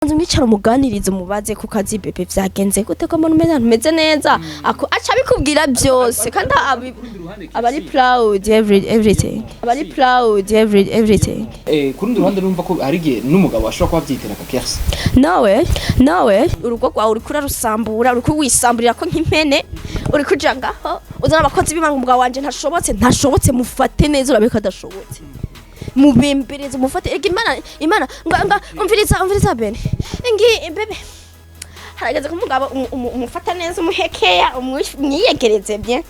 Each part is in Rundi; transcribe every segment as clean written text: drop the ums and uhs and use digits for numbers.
Banza umwicara, umuganirize, umubaze ku kazi: "Bébé, vyagenze gute ko mbona umeze ntumeze neza?" Aca abikubwira byose kandi aba ari proud everything, aba ari proud everything. Ku rundi ruhande, urumva ko hari igihe n'umugabo ashobora kuba abyitera akakersi. Nawe nawe urugo rwawe uriko urarusambura, uriko wisamburira ko nk'impene, uriko uja ngaho uzana abakozi b'imanga. "Umugabo wanje ntashobotse, ntashobotse." Mufate neza, urabe ko adashobotse, mubembereze, mufate. Ega Imana, Imana nga umviriza, umviriza bene ngi bébé, harageze ko umugabo umufata neza, umuhekeya, umwiyegereze bien.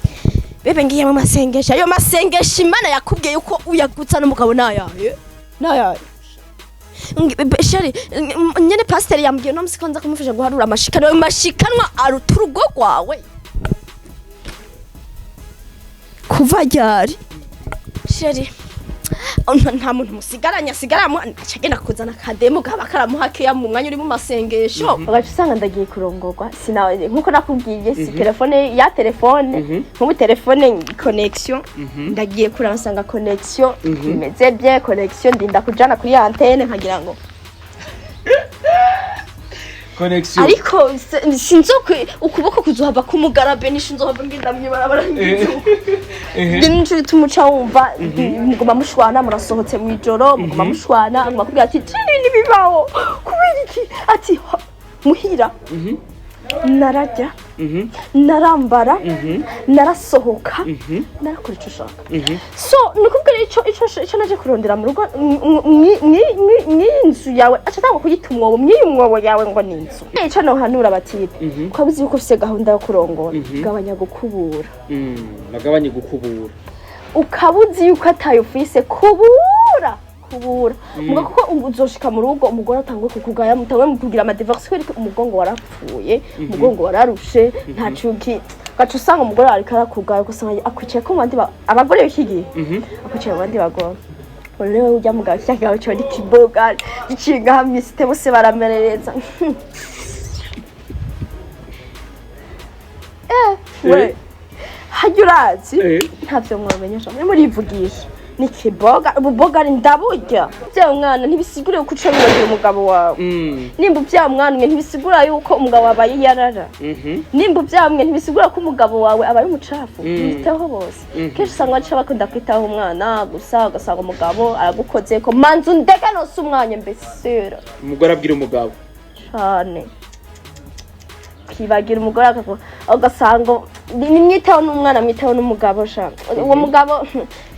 "Bébé, ngiye mu masengesho." Ayo masengesho Imana yakubwiye yuko uyagutsa n'umugabo nayaye nayaye. Chéri, nyene pasiteri yambwiye uno musi ko nza kumufasha guharura amashikanwa. Ayo mashikanwa aruta urugo rwawe kuva ryari? Chéri, nta muntu musigaranye, asigaramo aca agenda kuzana akademu kaba karamuha keya mu mwanya uri mu masengesho. Ugaca usanga ndagiye kurongorwa, sinawe nkuko nakubwiye, si telefone ya telefone, nk'ubu telefone connexion, ndagiye kuraba nsanga connexion imeze bien, connexion ndinda kujana kuri antenne nkagira ngo Connexion. Ariko sinzokwe ukuboko kuzohava kumugara benisha, nzohava ngenda mwibarabara ngizo. Nico tumuca wumva muguma mushwana, murasohotse mwijoro muguma mushwana, aguma kubwira ati jini ntibibaho. Kubera iki? Ati "Muhira nararya, narambara, narasohoka, narakora ico ushaka." So ni ukubwira ico naje kurondera mu rugo mw'iyi nzu yawe, aca atangwa kuyita umwobo, mw'iyi mwobo yawe ngo ni inzu. Ico nohanura abatipe, ukaba uzi yuko ufise gahunda yo kurongora, gabanya gukubura. Bagabanye gukubura. Ukaba uzi yuko atayo ufise, kubura, kubura muga, kuko uzoshika mu rugo umugore atanguye kukugaya, mutanguye mu kugira ama divorce kubera ko umugongo warapfuye, umugongo wararushe, nta cuki. Gaca usanga umugore ariko arakugaya, ugasanga akwicaye ko mu bandi abagore b'iki gihe akwicaye mu bandi bagore. Ubu rero ujya mugabo, cya kigabo kiba ari kiboga giciye ngaha mw'isite, bose baramerereza. We harya urazi ntavyo mwamenyesha, mwe murivugisha ni kiboga. Ububoga ari ndaburya bya mwana ntibisigura yuko uca wibagira umugabo wawe. Nimba ubyaye umwana umwe ntibisigura yuko umugabo wabaye yarara. Nimba ubyaye umwe ntibisigura ko umugabo wawe abaye umucafu. Mwiteho bose. Kenshi usanga baca bakunda kwitaho umwana gusa, ugasanga umugabo aragukoze ko manzu ndeka nose umwanya mbesera. Umugore abwira umugabo. Cane kibagira umugore ugasanga ni mwiteho n'umwana, mwiteho n'umugabo sha. Uwo mugabo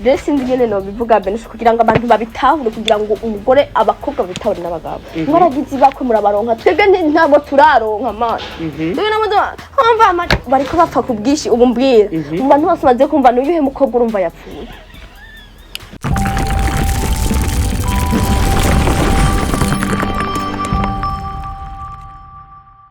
rero sinzi ingene nobivuga benshi kugira ngo abantu babitahure, kugira ngo umugore, abakobwa babitahure n'abagabo. Mwaragize ibakwe murabaronka, twebwe ntabwo turaronka mana. Twebwe nabo umva bariko bapfa ku bwinshi. Ubu mbwira, mu bantu bose baze kumva, n'uyuhe mukobwa urumva yapfuye?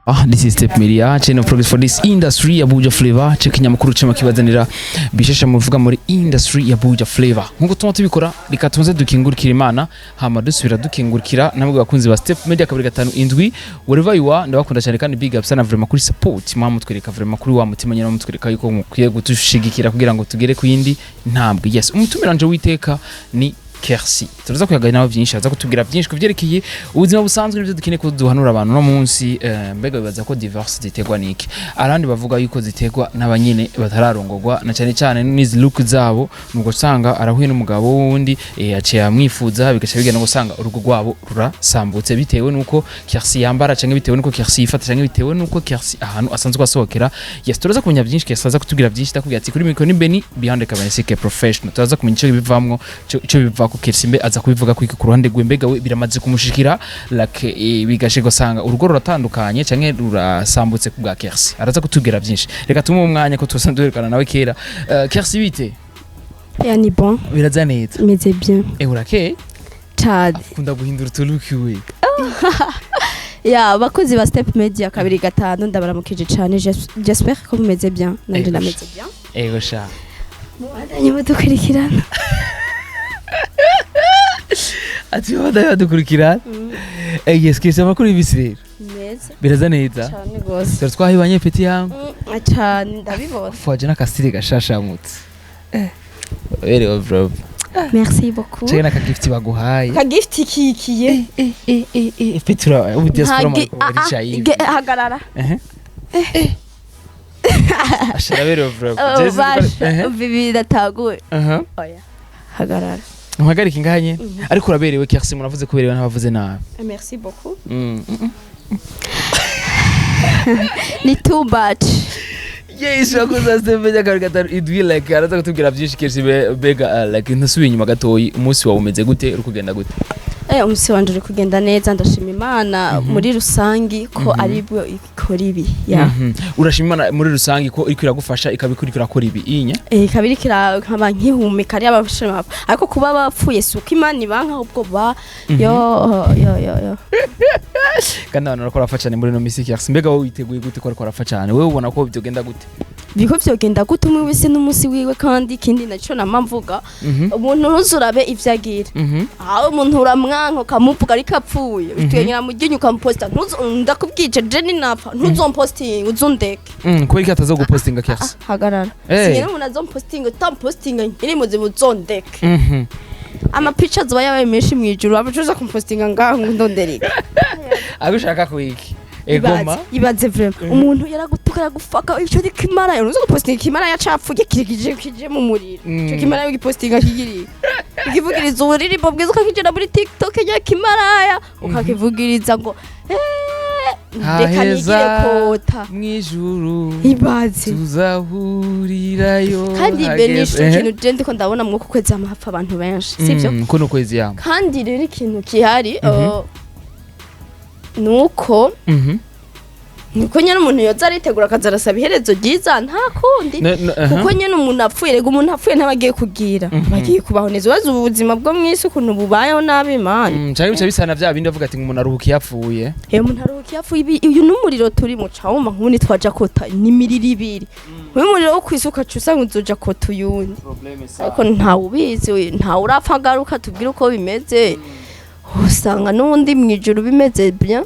Ah, this is Step Media, channel of progress for this industry ya Buja Flavor. Check inyamakuru cema kibazanira bishesha muvuga muri industry ya Buja Flavor. Nkuko tuma tubikora, reka tuze dukingurikira Imana, hama dusubira dukingurikira namwe bakunzi ba Step Media 257. Wherever you are, ndabakunda cyane kandi big up sana vraiment kuri support mwa mutwereka, vraiment kuri wa mutima nyine mutwereka yuko mukwiye gutushigikira kugira ngo tugere ku yindi ntambwe. Yes, umutumira witeka ni Kersi. Turaza kuyaganira nawe byinshi, aza kutubwira byinshi ku byerekeye ubuzima busanzwe n'ibyo dukeneye ko duhanura abantu no munsi. Mbega bibaza ko divorce ziterwa n'iki? Abandi bavuga yuko ziterwa n'abanyene batararongorwa, na cyane cyane n'izi look zabo, nubwo usanga arahuye n'umugabo wundi, aciye amwifuza, bigaca bigenda gusanga urugo rwabo rurasambutse bitewe nuko Kersi yambara, canke bitewe nuko Kersi yifata, canke bitewe nuko Kersi ahantu asanzwe asohokera. Yes, turaza kumenya byinshi, Kersi aza kutubwira byinshi. Ndakubwira ati kuri micro ni Beni, behind the camera CK Professional. Turaza kumenya ico bivamwo, ico bivako. Kersi mbe aza kubivuga kwiki ku ruhande rwe? Mbega we biramaze kumushikira like bigashe gusanga urugo ruratandukanye canke rurasambutse ku bwa Kersi? Araza kutubwira byinshi. Reka tumuhe umwanya ko tusanzwe duherukana nawe kera. Kersi, bite? Ya, ni bon. Biraza neza? Meze bien. Urakeye. Cane. Akunda guhindura uturuki we. Ya, abakozi ba Step Media 25, ndabaramukije cane. J'espère ko mumeze bien, nanje Ego. ndameze bien. Ego sha. Mubandanye mudukurikirana. Ati badaye badukurikira. Yes, Kersi, amakuru y'ibisi rero? Meza. Biraza neza? Cane gose. Dore twahibanye petit yangu. Cane, ndabibona. Faje n'akasire gashashamutse, berewe bro. Merci beaucoup. Cyangwa n'akagift baguhaye. Kagift kikiye? Petra ubu diaspora Ntagi- ah, ah, ari hagarara. Asharaberewe bro. Oh, basha bibiri dataguye. Aha. Oya, hagarara. Mpagarike inganye, ariko uraberewe Kercy, muravuze ko uberewe n'abavuze nabi. Merci beaucoup. Ni too much. Yes, wakoze Stephen kabiri gatanu idwi, like araza kutubwira byinshi Kercy. Bega like ntasubiye inyuma gatoyi, umunsi wawe umeze gute, uri kugenda gute? Umunsi wanje uri kugenda neza, ndashima Imana muri rusangi ko aribwo ikora ibi ya. Urashima Imana muri rusange ko iriko iragufasha, ikaba iriko irakora ibi inya. Kabiri kira nkaba nkihumeka ari abashima bapfa, ariko kuba bapfuye si uko Imana ibanka, ahubwo ba yo yo yo yo. Kandi abantu barako barapfa cyane muri ino misi Kercy, mbega wowe witeguye gute ko ariko barapfa cyane? Wewe ubona ko byogenda gute? Biko vyogenda gute? Umwe wese n'umunsi wiwe. Kandi ikindi naco nama mvuga, umuntu ntuzurabe ivyo agira. Aho umuntu uramwanka ukamuvuga ariko apfuye utwenyera mu ryinyo ukamuposta, ndakubwije, je ninapfa ntuzompostinga, uzundeke. Kubera ko ataza gupostinga Kercy? Ah, hagarara. Singira umuntu azompostinga, utampostinga nkiri muzima uzondeke. Amapica azoba yabaye menshi mw'ijuru, abacuza kumpostinga ngaho ngo ndondereke. Agushaka kwiki egoma. Ibaze vraiment, umuntu yaragutuka, yaragufaka, ico ni kimara, uruzi gupostinga kimara yacapfuye kirikije kije mu muriro. Ico kimara ugipostinga kigiri ukivugiriza uburirimbo bwiza, ukakijana muri TikTok ya kimaraya, ukakivugiriza ngo reka nigire kota. Mwijuru. Ibaze. Tuzahurirayo. Kandi hageze. benisho ikintu je ndiko ndabona mwuko kwezi amahapfa abantu benshi, sivyo? Kuno kwezi yama. Kandi rero ikintu gihari nuko niko nyene umuntu yoza aritegura akaza arasaba iherezo ryiza, nta kundi. Aha. Kuko nyene umuntu apfuye, rega umuntu apfuye ntaba agiye kugira, aba agiye kubaho neza. Ubaze ubu buzima bwo mw'isi ukuntu bubayeho nabi, Imana. Canke bica bisa na vya bindi bavuga ati ngo umuntu aruhuka iyo apfuye. Iyo umuntu aruhuka iyo apfuye, uyu n'umuriro turi mu ca wumva nk'ubu ntitwaja kota n'imiriro ibiri, uyu muriro wo kw'isi ukaca usanga uzoja kota uyundi, ariko ntawe ubizi, ntawe urapfa agaruka tubwire uko bimeze, usanga n'ubundi mw'ijuru bimeze bien.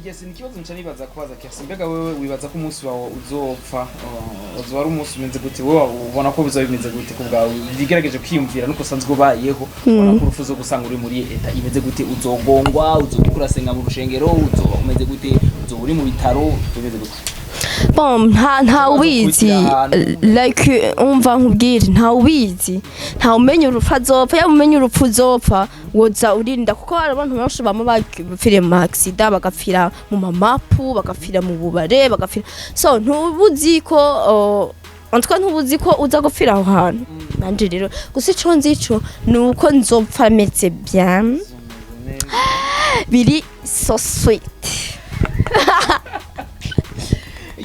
Yes, ni ikibazo nca nibaza kubaza Kercy. Mbega wewe wibaza ko umunsi wawe uzopfa uzoba ari umunsi umeze gute? Wewe ubona ko bizaba bimeze gute ku bwawe? Bigerageje kwiyumvira nuko usanzwe ubayeho, ubona ko urupfu zo gusanga uri muri état imeze gute? Uzogongwa, uzoba urasenga mu rushengero, uzoba umeze gute? Uzoba uri mu bitaro, bimeze gute? Bon, nta ubizi. Ahantu. Like umva nkubwire, nta ubizi, nta umenya urupfu azopfa. Yaba umenya urupfu uzopfa woza urinda, kuko hari abantu benshi bama bapfiriye mu ma accident, bagapfira mu mamapu, bagapfira mu bubare, bagapfira. So ntubuzi ko en tout cas ntubuzi ko uza gupfira aho hantu. Nanje rero gusa ico nzi ico ni uko nzopfa meze bien, biri so sweet.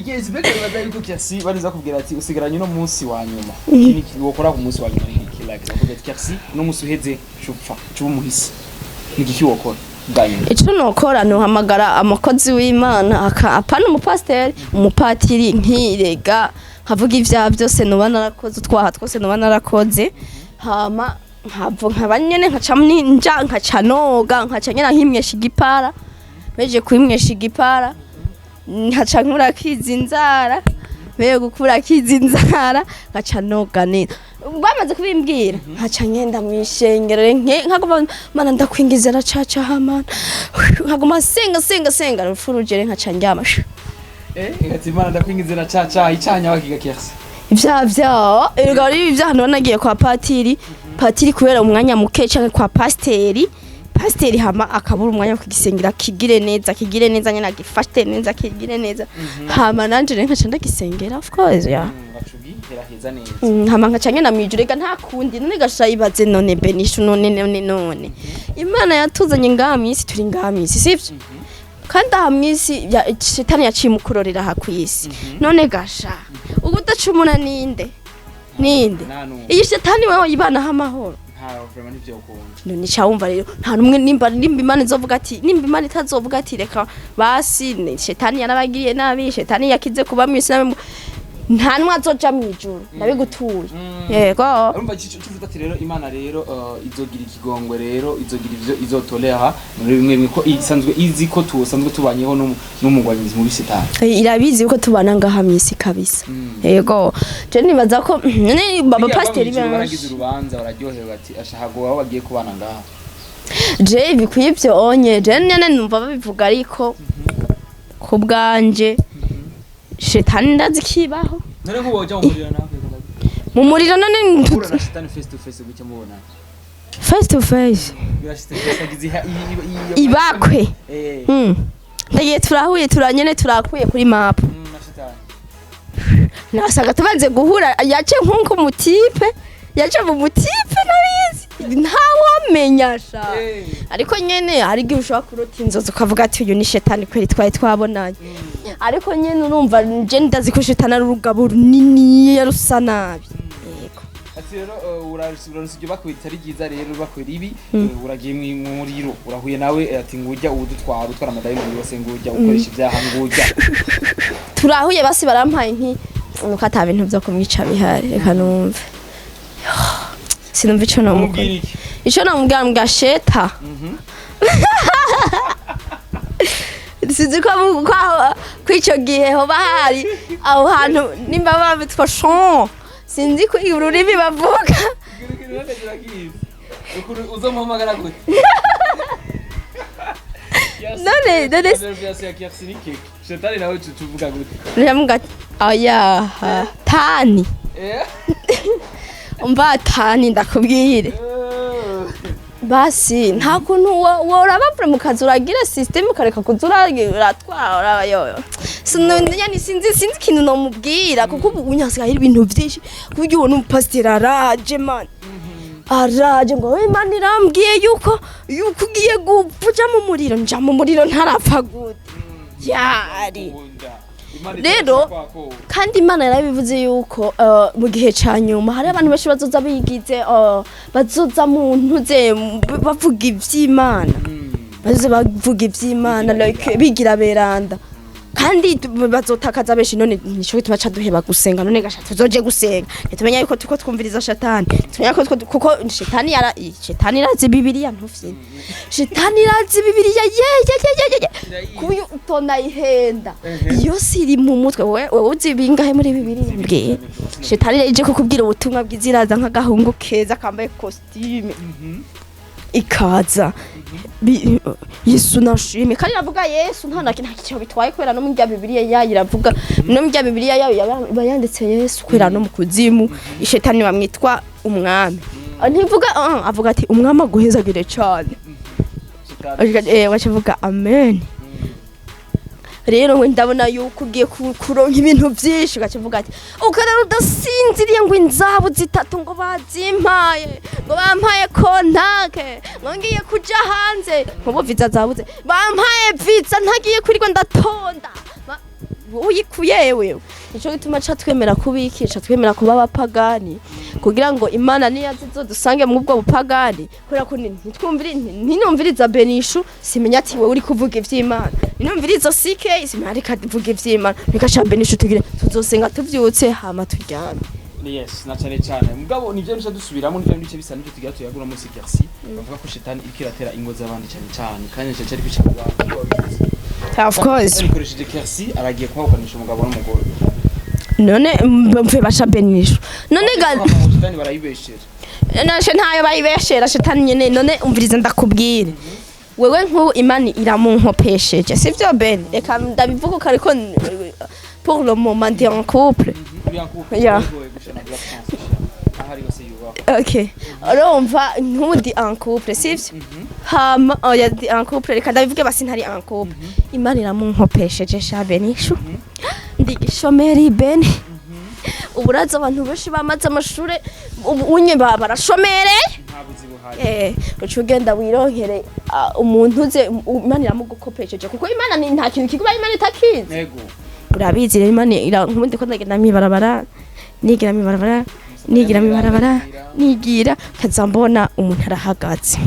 Yes, mbega wibaza yuko Kercy bariza kubwira ati usigaranye uno munsi wa nyuma, iki ni wokora ku munsi wa nyuma ni iki? Like bakubwira ati Kercy, uno munsi uheze cupfa, cuba umuhisi, ni iki wokora bwa nyuma? Ico nokora, nohamagara amakozi w'Imana, apana umupasiteri, umupatiri, nkirega, nkavuga ivyaha byose noba narakoze, utwaha twose noba narakoze, hama nkava nkaba nyene nkaca ninja, nkaca noga, nkaca nyene nkimwesha igipara. Meje kwimwesha igipara, nkaca nkura kiza inzara, meje gukura kiza inzara, nkaca noga neza, bamaze kubimbwira, nkaca ngenda mw'ishengero, nkaguma mana ndakwingiza racaca hamana, nkaguma senga senga senga, rupfu rugere nkaca ndyama. Ati Imana ndakwingize na caca icanya bakiga Kercy. Ivyaha vyaho erega ari ibyaha naba nagiye kwa patiri, patiri kubera umwanya muke, canke kwa pasiteri, pasiteri hama akabura umwanya wo kugisengera kigire neza, kigire neza nyene, agifate neza, kigire neza, hama nanje rero nkaca ndagisengera, of course, yeah. Bacugi heza neza. Hama nkaca ngenda mwijuru. Ega nta kundi none gasha ibaze none benisha none none none Imana yatuzanye ngaha mw'isi, turi ngaha mw'isi, sivyo? Kandi aha mw'isi shetani yaciye umukurorera aha kw'isi. None gasha ubu udacumura ninde ninde? Nta n'umwe. Iyi shetani wewe yibanaho amahoro? Nta, vraiment ntivyokunda. None ca wumva rero nta numwe, nimba Imana izovuga ati, nimba Imana itazovuga ati reka basi shetani yarabagiriye nabi, shetani yakize kuba mw'isi nabi. Nta numwe azoja mu ijuru, ndabigutuye, yego. Urumva icyo tuvuga ati rero Imana rero izogira ikigongwe, rero izogira ivyo izotoleha muri bimwe bimwe, ko isanzwe izi ko tusanzwe tubanyeho n'umugwanyizi mu bisitani. Irabizi ko tubana ngaha mw'isi kabisa, yego. Je nibaza ko none baba pasiteri baragize benshi urubanza bararyohewe, bati ashahago aho bagiye kubana ngaha. Je bikwiye ivyo onye, je nyene numva babivuga, ariko ku bwanje shetani ndazi kibaho. None nk'ubu woja mu muriro nawe? Mu muriro none? Uhura na shitani face to face gutya mubona. Face to face? Birashitse agize Ibakwe. Eh. Ndagiye, turahuye, turanyene turakuye kuri map. Na shitani. Nasaga tubanze guhura, yace nkunko umutipe yace mu mutipe nabizi, ntawamenya sha. Ariko nyene hari igihe ushobora kurota inzozi ukavuga ati uyu ni shetani kweri, twari twabonanye. Ariko nyene urumva je ndazi ko shetani ari urugabo runini rusa nabi, yego. Ati rero urarusi ibyo bakwita ari ryiza, rero bakwira ibi, uragiye mu muriro, urahuye nawe, ati ngujya udutwara utwara amadayimoni yose, ngujya ukoresha ibyaha, ngujya. Turahuye basi, barampaye nki nuko ata bintu vyo kumwica bihari. Reka numve, sinumva ico nomukora. Umubwira iki? Ico namubwira, mbwa sheta, sinzi ko ko ko ico gihe hoba hari aho hantu nimba babitwa shon, sinzi ko ururimi bavuga. Uzomuhamagara gute? None Shetani nawe tuvuga gute? Ndamuga ati oya tani. Umva tani, ndakubwire basi, nta kuntu woraba mu kazi, uragira system ukareka kuza uratwara yoyo. Yani sinzi ikintu nomubwira, kuko ubu unyasigaye ibintu byinshi ku buryo ubona umupasiteri araje, man, araje ngo: "We, Imana irambwiye yuko ugiye gupfa, uja mu muriro." Nja mu muriro ntarapfa gute yari? Rero, kandi Imana yarabivuze yuko mu gihe ca nyuma hari abantu benshi bazoza bigize, bazoza mu ntuze bavuga ivy'Imana, bazoza bavuga ivy'Imana like bigira beranda, kandi bazotakaza benshi. None nico gituma ca duheba gusenga. None gasha tuzoje gusenga ntitumenya yuko turiko twumviriza shatani, tumenya ko kuko shetani yara shetani irazi Bibiliya, ntufyine, shetani irazi Bibiliya, ye ye ye ye ye, kuyu utonayihenda iyo siri mu mutwe. Wewe uzi bingahe muri Bibiliya? Mbwiye shetani ije kukubwira ubutumwa bwiza, iraza nk'agahungu keza kambaye costume, ikaza Yesu nashimye, kandi iravuga Yesu, nta na nta kintu bitwaye, kubera no mu rya Bibiliya yayo iravuga, no mu rya Bibiliya yayo iba yanditse Yesu, kubera no mu kuzimu ishetani bamwitwa umwami. Ah, ntivuga avuga ati umwami aguhezagire cyane, bacavuga amen. Rero we ndabona yuko ugiye kuronka ibintu byinshi, ugaca ati ukarara udasinziriye ngo inzabu zitatu ngo bazimpaye, ngo bampaye kontake, ngo ngiye kuja hanze, nkubu viza zabuze, bampaye viza ntagiye kwirirwa ndatonda. Uyikuye wewe. Nico gituma ca twemera kubikisha, twemera kuba abapagani, kugira ngo Imana niyo dusange mu ubwo bupagani, kubera ko ntitwumviri ntinumviriza Benishu, simenya ati wewe uri kuvuga ivy'Imana, ninumviriza CK simenya ariko avuga ivy'Imana. Reka ca Benishu tugire tuzosenga tuvyutse hama turyame. Yes, na cyane cyane mugabo nivyo bice dusubiramo, nivyo bice bisa nivyo tugira tuyagura muri Kersi, bavuga ko shetani iriko iratera ingo z'abandi cyane cyane, kandi cyane cyane kwica abantu. Of course. Arikoresheje Kersi, aragiye kwahukanisha umugabo n'umugore. None mve basha Benishu, none ga Shetani barayibeshera. Nashe ntayo bayibeshera shetani nyene. None umviriza ndakubwire, wewe nk'ubu Imana iramunkopesheje, sivyo Ben? Reka ndabivuga ariko pour le moment ndi en couple. Uri en couple? Yeah. Gushana la France ahari hose yubahwa. Okay, urumva nk'ubu ndi en couple, sivyo? Hama oya, ndi en couple, reka ndabivuge basi ntari en couple. Imana iramunkopesheje sha Benishu, ndi gishomeri Ben. Uburaza abantu benshi bamaze amashure ubu unye barashomereye. Nta buzi buhari. Uca ugenda wironkere umuntu uze Imana iramugukopesheje, kuko Imana nta kintu kikuba Imana itakizi. Ego. Urabizi rero Imana nkubu ndiko ndagenda mwibarabara, nigira mwibarabara, nigira mwibarabara, nigira kaza mbona umuntu arahagaze.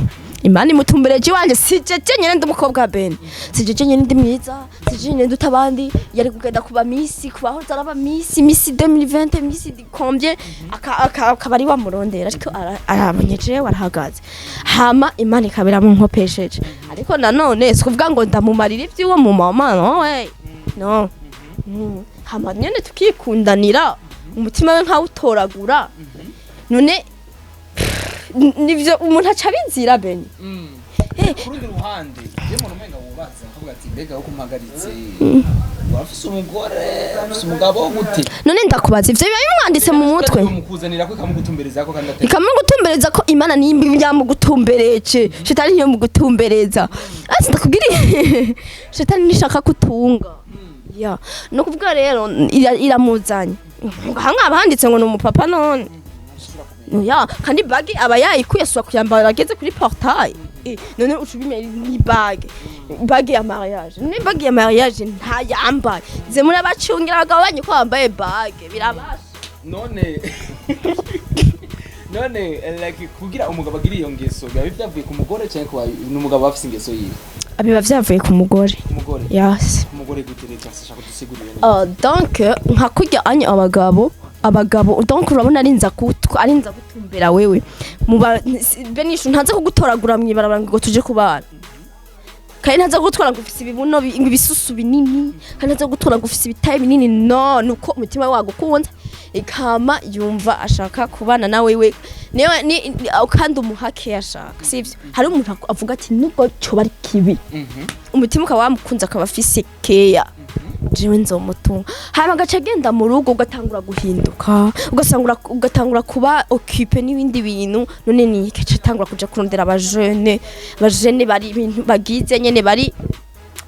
Imana imutumbereje iwanje. Si jeje nyene ndi umukobwa wa Ben, si jeje nyene ndi mwiza, si jeje nyene nduta abandi. Yari kugenda kuba miss, kubaho araba miss 2020, miss combien, akaba ari wamurondera, ariko arabonye jewe arahagaze. Hama Imana ikaba iramunkopesheje. Ariko nanone si kuvuga ngo ndamumarira ivy'iwo mu mama, no way, no. Hama nyene tukikundanira, umutima we nkawutoragura. None nivyo umuntu aca abizira, Beni. Ku rundi ruhande, iyo umuntu umenga wubatse akavuga ati: "Mbega uko mpagaritse, wafise umugore, ufise umugabo gute?" None ndakubaza, ivyo biba bimwanditse mu mutwe? Mukuzanira ko ikamugutumbereza ko kandi atari Ikamugutumbereza ko Imana nimba yamugutumbereje, shetani niyo mugutumbereza. Ati ndakubwira, shetani nishaka kutunga ya no kuvuga rero iramuzanye hamwe haba handitse ngo ni umupapa. None ya kandi bague aba yayikuye, asubira kuyambara ageze kuri portail. None uca ubimenya ni bague ya mariage. None bague ya mariage ntayambaye, ze murabacungira abagabo banyu ko bambaye bague, birabasha. None like kugira umugabo agira iyo ngeso, biba byavuye ku mugore cyangwa ku n'umugabo afise ingeso yiwe? Biba vyavuye ku mugore. Ku mugore? Yes. Ku mugore gute? Reka sashaka kudusigurira neza. Donc nka kurya anya abagabo, donc urabona arinza gutumbera wewe muba benishu, ntaza kugutoragura mwibarabara ngo tuje kubana, kandi ntaza kugutwara ngo ufise ibibuno ngo ibisusu binini, kandi ntaza kugutora ngo ufise ibitaye binini. No nuko umutima we wagukunze, ikama yumva ashaka kubana na wewe. Niyo kandi umuhake ashaka, sivyo? Hari umuntu avuga ati nubwo cyoba ari kibi, umutima ukaba wamukunze, akaba afise keya, jewe nzomutunga. Hanyuma agaca agenda mu rugo, ugatangura guhinduka, ugasanga ugatangura kuba occupé n'ibindi bintu. None ni iki? Aca atangura kuja kurondera abajene bari ibintu bagize nyene, bari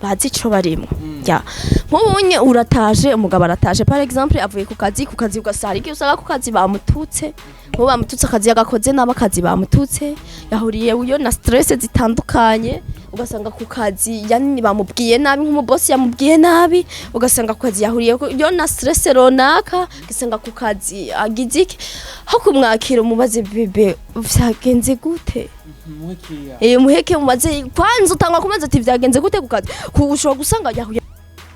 bazi ico barimwo. Ya, nk'ubunye urataje, umugabo arataje, par exemple avuye ku kazi, ugasanga igihe usanga ku kazi bamututse, nk'ubu bamututse akazi yagakoze nabi, akazi bamututse, yahuriye uyo na stress zitandukanye, ugasanga ku kazi yani bamubwiye nabi, nk'umubosi yamubwiye nabi, ugasanga ku kazi yahuriye yo na stress runaka, ugasanga ku kazi agize iki. Aho kumwakira umubaze: "Bébé, vyagenze gute?" Muhekeya. Muheke, mubaze kwanza, utangwa kumaze ati: "Vyagenze gute ku kazi?" Ushobora gusanga yahuye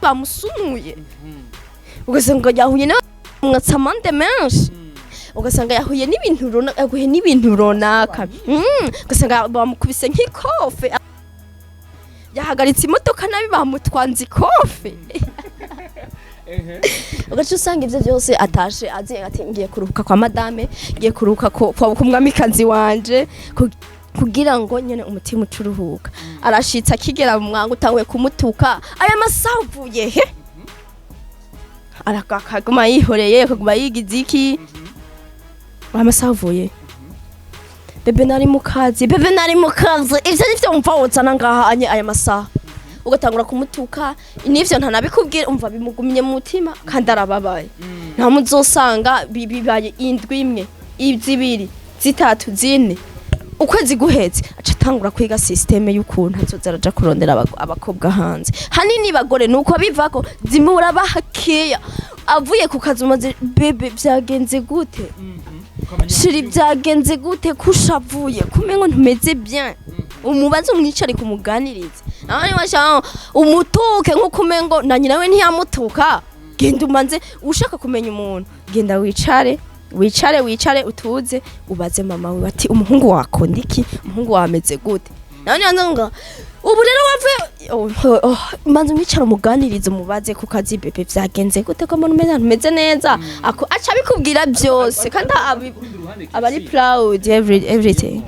bamusunuye, ugasanga yahuye na mwatsamande menshi, ugasanga yahuye n'ibintu runaka, yahuye n'ibintu runaka, ugasanga bamukubise nk'ikofe, yahagaritse imodoka nabi, bamutwanze ikofe, ugaca usanga ivyo byose atashe azi ati: "Ngiye kuruhuka kwa madame, ngiye kuruhuka ku mwamikazi wanje," kugira ngo nyene umutima uce uruhuka. Arashitse, akigera mu mwango utanguye kumutuka: "Aya masaha uvuye he?" Akaguma yihoreye, akaguma yigize iki: "Aya masaha uvuye?" "Bébé, nari mu kazi, bébé, nari mu kazi." "Ivyo nivyo wumva wozana ngaha anye aya masaha?" Ugatangura kumutuka, n'ivyo ntanabikubwira, umva bimugumye mu mutima kandi arababaye. Nta muzosanga bibaye indwi imwe, zibiri, zitatu, zine, ukwezi guheze aca atangura kwiga système y'ukuntu azoza araja kurondera abakobwa hanze. Hanini bagore nuko bivako zimura bahakeya. Avuye ku kazi, umaze: "Bébé, vyagenze gute? Chéri, vyagenze gute? Kushavuye kumengo ntumeze bien?" Umubaze, umwicare kumuganiriza. Abandi bashaka umutuke nkuko umengo na nyina we ntiyamutuka. Genda umanze, ushaka kumenya umuntu, genda wicare, wicare, wicare utuze, ubaze mama we ati: "Umuhungu wakunda iki? Umuhungu wameze gute?" Nawe nibanza ngo ubu rero wavuye, oh, manza umwicara, umuganirize, umubaze ku kazi: "Bébé, vyagenze gute ko mbona umeze ntumeze neza?" Ako aca abikubwira byose kandi aba ari proud everything.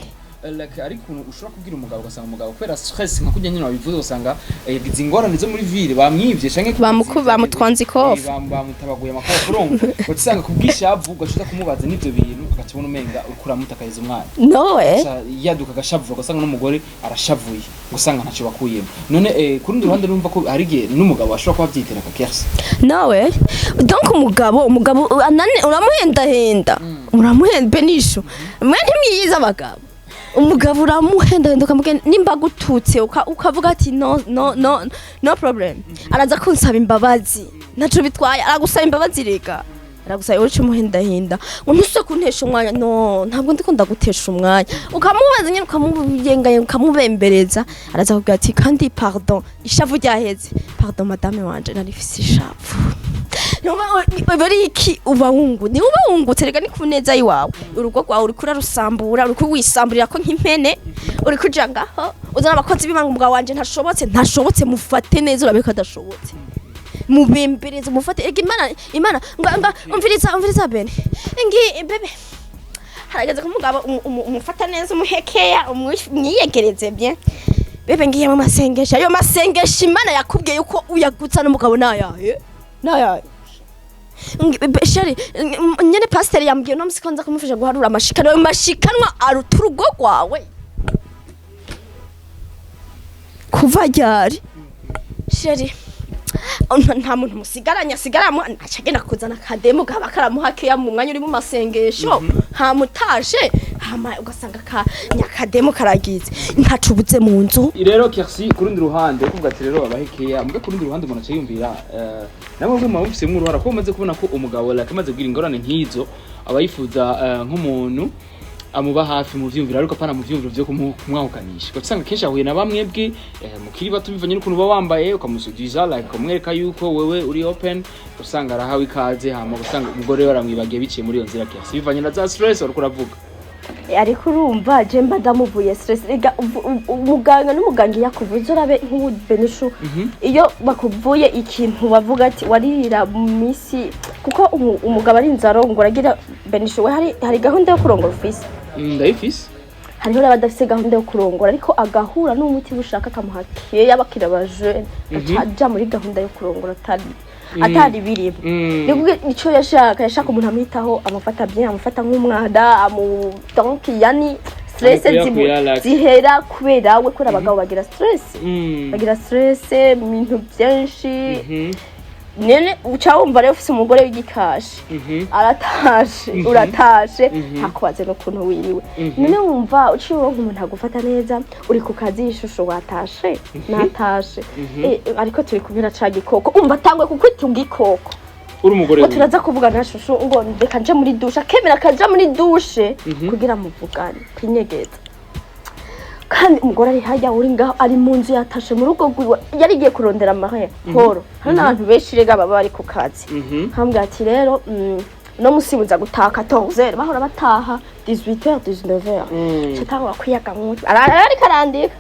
Like ari ukuntu ushobora kubwira umugabo, ugasanga umugabo kubera stress, nka kurya nyine wabivuze, usanga yagize ingorane zo muri ville, bamwivye canke Bamutwanze ikofe. Bamutabaguye amakofe, urumva ugasanga kubwishavu ugaca uza kumubaza n'ivyo bintu, agaca abona umenga uriko uramutakariza umwana. No we. Aca yaduka agashavura, ugasanga n'umugore arashavuye, ugasanga ntacyo bakuyemo. None ku rundi ruhande urumva ko hari igihe n'umugabo ashobora kuba avyitera akakerse? Nawe donc umugabo anane uramuhendahenda, uramuhenda benisho. Mwe ntimwiyiza abagabo. Umugabo uramuhendahenda, ukamubwira nimba agututse, ukavuga ati: "No, no, no, no problem, araza kunsaba imbabazi, ntaco bitwaye." Aragusaba imbabazi rega. Aragusaba, uca umuhendahinda ngo ntuse kuntesha umwanya. No, ntabwo ndiko ndagutesha umwanya. Ukamubaza nyine, ukamuyengaye, ukamubembereza, araza kugira ati: "Kandi pardon, ishavu ryaheze. Pardon madame wanje, nari mfise ishavu." Bari iki, uba wungu ni uba wungutse. Rega ni ku neza yiwawe. Urugo rwawe uriko urarusambura, uriko wisamburira ko nk'impene, uriko uja ngaho uzana abakozi b'ibanga. Umugabo wanje ntashobotse, ntashobotse. Mufate neza urabe ko adashobotse, mubembereze, mufate. Ega Imana nga umviriza, umviriza bene ngi bebe, harageze ko umugabo umufata neza, umuhekeya, umwiyegereze bien. Bebe, ngiye mu masengesho. Ayo masengesho Imana yakubwiye yuko uyagutsa n'umugabo nayaye nayaye. Chéri nyene, pasiteri yambwiye uno musi ko nza kumufasha guharura amashikanwa. Ayo mashikanwa aruta urugo rwawe kuva ryari? Chéri, nta muntu musigaranye, asigaramo aca agenda kuzana akademu kaba karamuha keya mu mwanya uri mu masengesho, hamutaje, hama ugasanga ka nyakademu karagize, ntaco ubuze mu nzu. Rero Kercy, ku rundi ruhande kuvuga ati rero abahekeya mbwa, ku rundi ruhande umuntu aca yumvira namwe bwe muba mufisemo uruhara, kuko mumaze kubona ko umugabo like amaze kugira ingorane nk'izo aba yifuza nk'umuntu amuba hafi mu vyumviro, ariko apana mu vyumviro vyo kumwahukanisha. Ugaca usanga kenshi ahuye na bamwe bwe mukiri bato, bivanye n'ukuntu uba wambaye, ukamusudiza like ukamwereka yuko wewe uri open, usanga arahawe ikaze, hama ugasanga umugore we aramwibagiye biciye muri iyo nzira, Kercy, bivanye na za stress wariko uravuga. Ariko urumva je mba ndamuvuye stress. Rega umuganga n'umuganga iyo akuvuze, urabe nk'ubu Benishu, iyo bakuvuye ikintu bavuga ati waririra mu minsi, kuko umugabo ari inzara ngo aragira. Benishu, we hari gahunda yo kurongora ufise? Ndayifise. Hariho n'abadafise gahunda yo kurongora, ariko agahura n'umutima ushaka akamuha keya, bakira abajene, aca aja muri gahunda yo kurongora atari birimo. Ni kuvuga ico yashaka umuntu amwitaho, amufata bien, amufata nk'umwana, amu donc yani stress Amukuyakuya, like. zihera kubera we, kubera abagabo bagira stress, bagira stress mu bintu byinshi. Nene uca wumva rero ufise umugore w'igikashi, aratashe, uratashe, ntakubaze n'ukuntu wiriwe. None wumva uciye uronka umuntu agufata neza, uri ku kazi, ishusho watashe, natashe. Ariko turi kumwe na ca gikoko, umva atangwe kukwita igikoko. Uri umugore ngo wiwe. Turaza kuvugana shushu, ngo reka nje muri douche, akemera akaja muri douche kugira muvugane kwinyegeza, kandi umugore ari hajya, uri ngaho, ari mu nzu, yatashe mu rugo rwiwe, yarigiye kurondera amahera horo. Hari n'abantu benshi rega baba bari ku kazi. Nkambwira ati rero no musi buza gutaha 14h, bahora bataha 18h, 19h. Catangura kwiyaga mu mutwe, ariko arandika.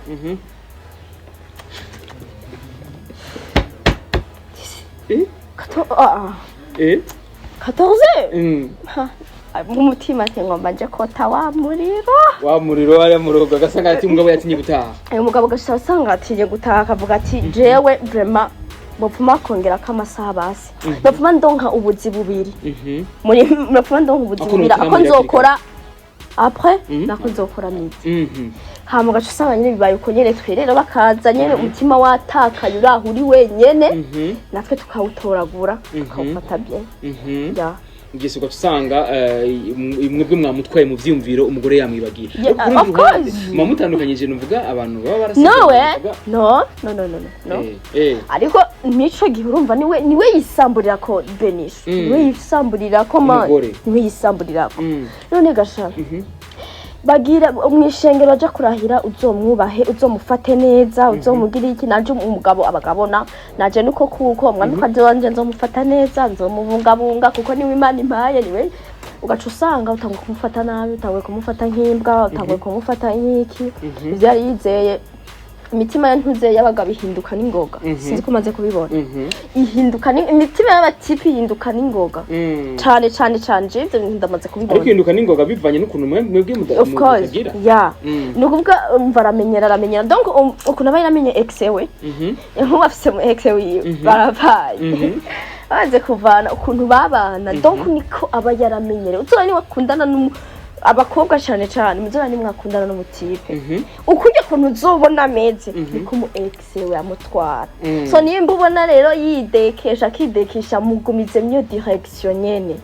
14h. Mu mutima ati ngomba nje kota wa muriro. Wa muriro hariya mu rugo, agasanga ati umugabo yatinye gutaha. Uyu mugabo gashita asanga atinye gutaha, akavuga ati jewe vraiment bopfuma kongerako amasaha, basi bopfuma ndonka ubuzi bubiri, muri bopfuma ndonka ubuzi Ako bubiri, nokora ako muri nzokora après, nako nzokora midi. Hama ugaca usanga nyene bibaye uko nyene. Twe rero bakaza nyene umutima watakaye, uraho uri wenyene, natwe tukawutoragura, tukawufata bien. Ya. Ngese ugaca usanga mwebwe mwamutwaye mu vyiyumviro, umugore yamwibagiye. Yeah, Ariko ku rundi of ruhande, course. muba mutandukanyije, nuvuga abantu baba barasezeranye, Nowe nuvuga- no, no, no, no, no, no. Ariko mico gihe urumva niwe yisamburira ko Benisho, niwe yisamburira ko man, Umugore. niwe yisamburira ko. None gasha bagira mwishengero baja kurahira, uzomwubahe, uzomufate neza, uzomugire iki. Naje umugabo abagabona naje nuko kuko umwamikazi wanje nzomufata neza, nzomubungabunga, kuko niwe Imana impaye. Niwe ugaca usanga utanguye kumufata nabi, utanguye kumufata nk'imbwa, utanguye kumufata nk'iki. Ivyo yari yizeye, imitima ya ntuze y'abagabo ihinduka n'ingoga. Sinzi ko umaze kubibona. Ihinduka imitima y'abatipi ihinduka n'ingoga cane cane cane. Jewe ivyo bintu ndamaze kubibona. Ariko ihinduka n'ingoga bivanye n'ukuntu mwebwe Of course. mutagira. Yeah. Ni ukuvuga umva aramenyera, aramenyera, donc ukuntu aba yaramenye ex we, nkubu afise mu ex wiwe, barabaye bamaze kuvana, ukuntu babana, donc niko aba yaramenyereye. Uzora niwe akundana abakobwa cane cane, muzora nimwe akundana n'umutipe, ukurya ukuntu uzobona ameze, niko umu ex we amutwara. So nimba ubona rero yidekesha, akidekesha, mugumize myo direction nyene.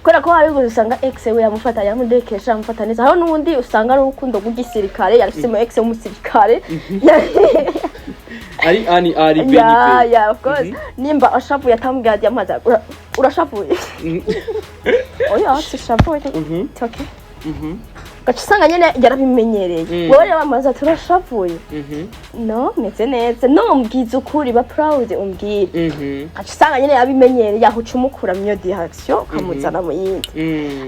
Kubera ko hari ubwo usanga ex we yamufata, yamudekesha, yamufata neza. Hariho n'uwundi usanga ari urukundo rw'igisirikare, yarafise mu ex w'umusirikare. Ari ani ari B ni Ya. B. Yeah, of course. Nimba ashavuye atambwira ati amazi, urashavuye? Oya, sishavuye. It's okay. Gaca usanga nyene yarabimenyereye. Wowe rero amazi ati: "Urashavuye?" "No, meze neza." "No, mbwiza ukuri, ba proud, umbwire." Gaca usanga nyene yabimenyereye, aho uca umukura mu iyo direction ukamuzana mu yindi.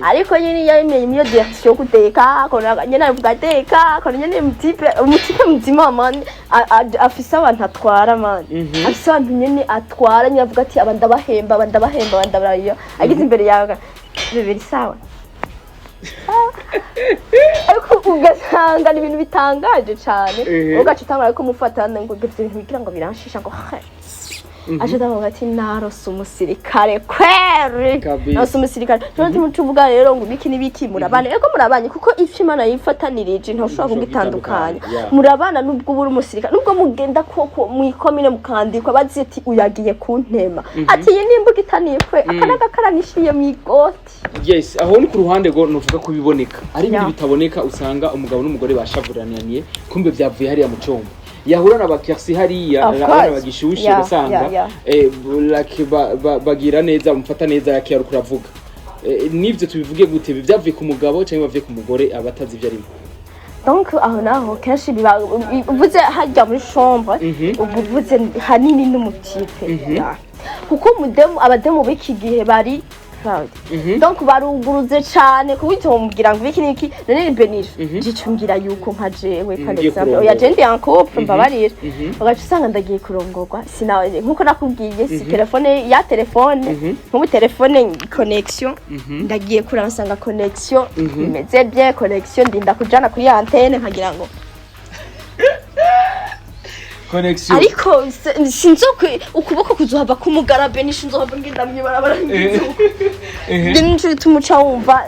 Ariko nyene iyo yabimenye mu iyo direction yo guteka, akora nyene, avuga ateka, akora nyene umutipe muzima, man, afise abantu atwara, man. Afise abantu nyene atwara nyene, avuga ati: "Aba ndabahemba, aba ndabahemba, aba ndabarayo." Ageze imbere yawe: "Bibiri sawa." Ariko ugasanga ni ibintu bitangaje cane. Ugaca utangura kumufata ngo ivyo bintu bigira ngo biranshisha, ngo aje ndavuga ati: "Narose umusirikare kweri." Kabisa. Narose umusirikare. Tuba tuvuga rero ngo ibiki n'ibiki, murabana, ego murabanye, kuko ivyo Imana yifatanirije ntushobora kugitandukanya. Murabana nubwo ubura umusirikare, nubwo mugenda koko mwikomine mukandikwa, bazi ati: "Uyagiye kuntema." Ati: "Iyi nimbuga itanikwe aka n'agakara nishiye mw'igoti." Yes, aho ni ku ruhande rwo nuvuga ko biboneka, ari ibindi bitaboneka, usanga umugabo n'umugore bashavurananiye, kumbe byavuye hariya mu cyumba, yahura na bakirsi hariya, Of abana course. bagishushe, ugasanga like bagira neza, bamufata neza, yakira ariko uravuga. N'ivyo tubivuge gute? Ibi byavuye ku mugabo cyangwa bavuye ku mugore aba atazi ibyo arimo? Donc aho naho kenshi biba uvuze harya muri chambre, uba uvuze hanini n'umutipe. Yeah. Kuko umudemu, abademu b'iki gihe bari proud. Donc baruguruze cane ku buryo mubwira ngo ibiki n'iki. None ni benisha jica umbwira yuko nka jewe, par Ngiye exemple, kurongorwa. Oya, je ndi en couple, mbabarira. Ugaca usanga ndagiye kurongorwa, sina nkuko nakubwiye, si telefone ya telefone, nk'ubu telefone connexion, ndagiye kuraba nsanga connexion imeze bien, connexion ndinda kujana kuri antenne nkagira ngo Connexion. Ariko sinzokwe ukuboko kuzohava kumugara benisha, nzohava ngenda mwibarabara ngize uko. Nico gituma uca wumva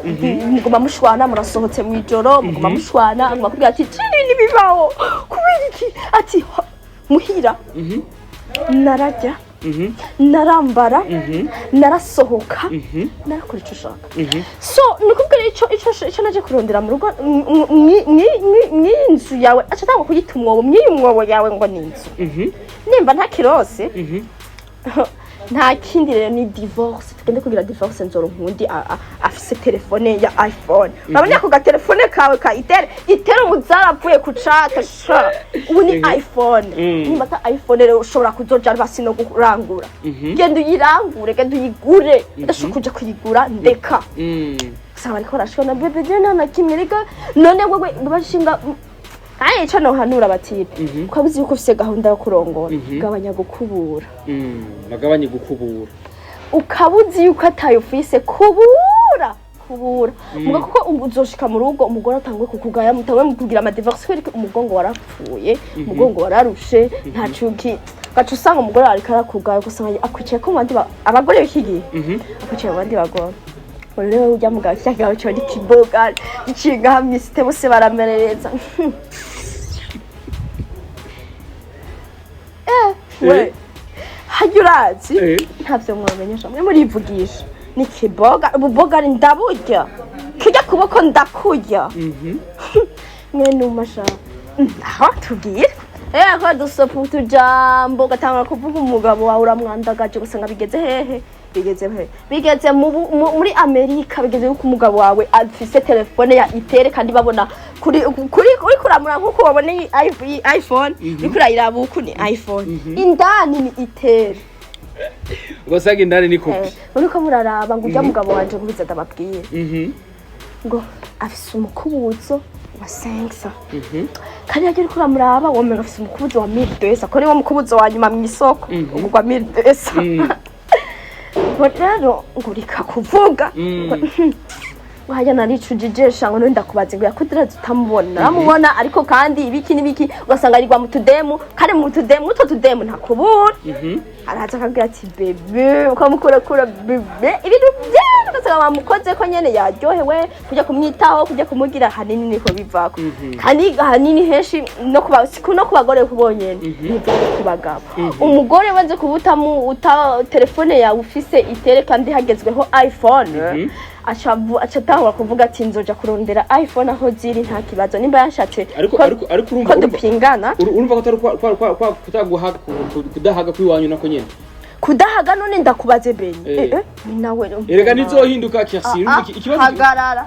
muguma mushwana, murasohotse mw'ijoro muguma mushwana, aguma akubwira ati: "Jini ntibibaho, kubera iki?" Ati: "Muhira nararya, narambara, narasohoka, narakora ico ushaka." So ni ukubwira ico naje kurondera mu rugo mw'iyi nzu yawe, aca atangwa kuyita umwobo, mw'iyi mwobo yawe ngo ni inzu. Nimba nta kirose, nta kindi rero ni divorce, tugende kugira divorce, nzoronka uwundi afise telefone ya iPhone. Urabona ako gatelefone kawe ka itere itere, ubu zarapfuye kucata sha, ubu ni iPhone. Nimba ata iPhone rero ushobora kuzoja basi no kurangura, genda uyirangure, genda uyigure. Udashobora kuja kuyigura, ndeka. Usanga bariko barashwana: "Bébé, je nta na kimwe reka." None wewe bashinga kandi ico nohanura abatipe, ukaba uzi yuko ufise gahunda yo kurongora, gabanya gukubura. Bagabanye gukubura. Ukaba uzi yuko atayo ufise, kubura, kubura muga, kuko ubu uzoshika mu rugo umugore atanguye kukugaya, mutanguye mu kugira amadivorce, kubera ko umugongo warapfuye, umugongo wararushe, nta cuki. Gaca usanga umugore ariko arakugaya, ugasanga akwicaye ko mu bandi abagore b'iki gihe, akwicaye mu bandi bagore. Ubu rero ujya mugabo, cya kigabo kiba ari kiboga giciye ngaha mw'isite, bose baramerereza. We harya urazi, ntavyo mwamenyesha, mwe murivugisha ni kiboga, ububoga ari ndaburya, kirya kuboko ndakurya. Mwe numasha aho tubwire ko dusopa utujambo, ugatangura kuvuga umugabo wawe uramwandagaje, ugasanga bigeze hehe, bigeze hehe, bigeze muri Amerika, bigeze yuko umugabo wawe afise telefone ya itere, kandi babona kuri uri kuramura nkuko wabona iyi iPhone, uriko urayiraba uku ni iPhone, indani ni itere. Ugasanga indani ni kopi. Uriko muraraba ngo urya mugabo wanje, nkubiza ndababwire, ngo afise umukubuzo wa 500, kandi yagiye uriko uramuraba womenga afise umukubuzo wa 1200, ko niwo mukubuzo wa nyuma mw'isoko ugurwa 1200. Ngo rero ngo reka kuvuga ngo hajya naricujije, ngo none ndakubaze ngo yakudiraza utamubona, naramubona, ariko kandi ibiki n'ibiki, ugasanga arigwa mu tudemu, kandi mu tudemu utwo tudemu ntakubura. Araza akabwira ati: "Bébé," ukamukurakura: "Bébé," ibintu byera. Ugasanga bamukoze ko nyene yaryohewe, kujya kumwitaho, kujya kumugira, hanini niko bivako. Kandi hanini henshi no kuba no ku bagore kubonyene, biva ku bagabo. Umugore wanze kuba utamu uta telefone yawe ufise itere kandi hagezweho iPhone, aca atahura kuvuga ati nzoja kurondera iPhone aho ziri, nta kibazo nimba yashatse Ariko ariko urumva ko dupingana. Urumva ko atari kwa kutaguha, kudahaga kwiwanyu nako nyene. Kudahaga? None ndakubaze, Beni. Eh. Ni nawe. Erega nizohinduka Kersi. Ah, ikibazo hagarara.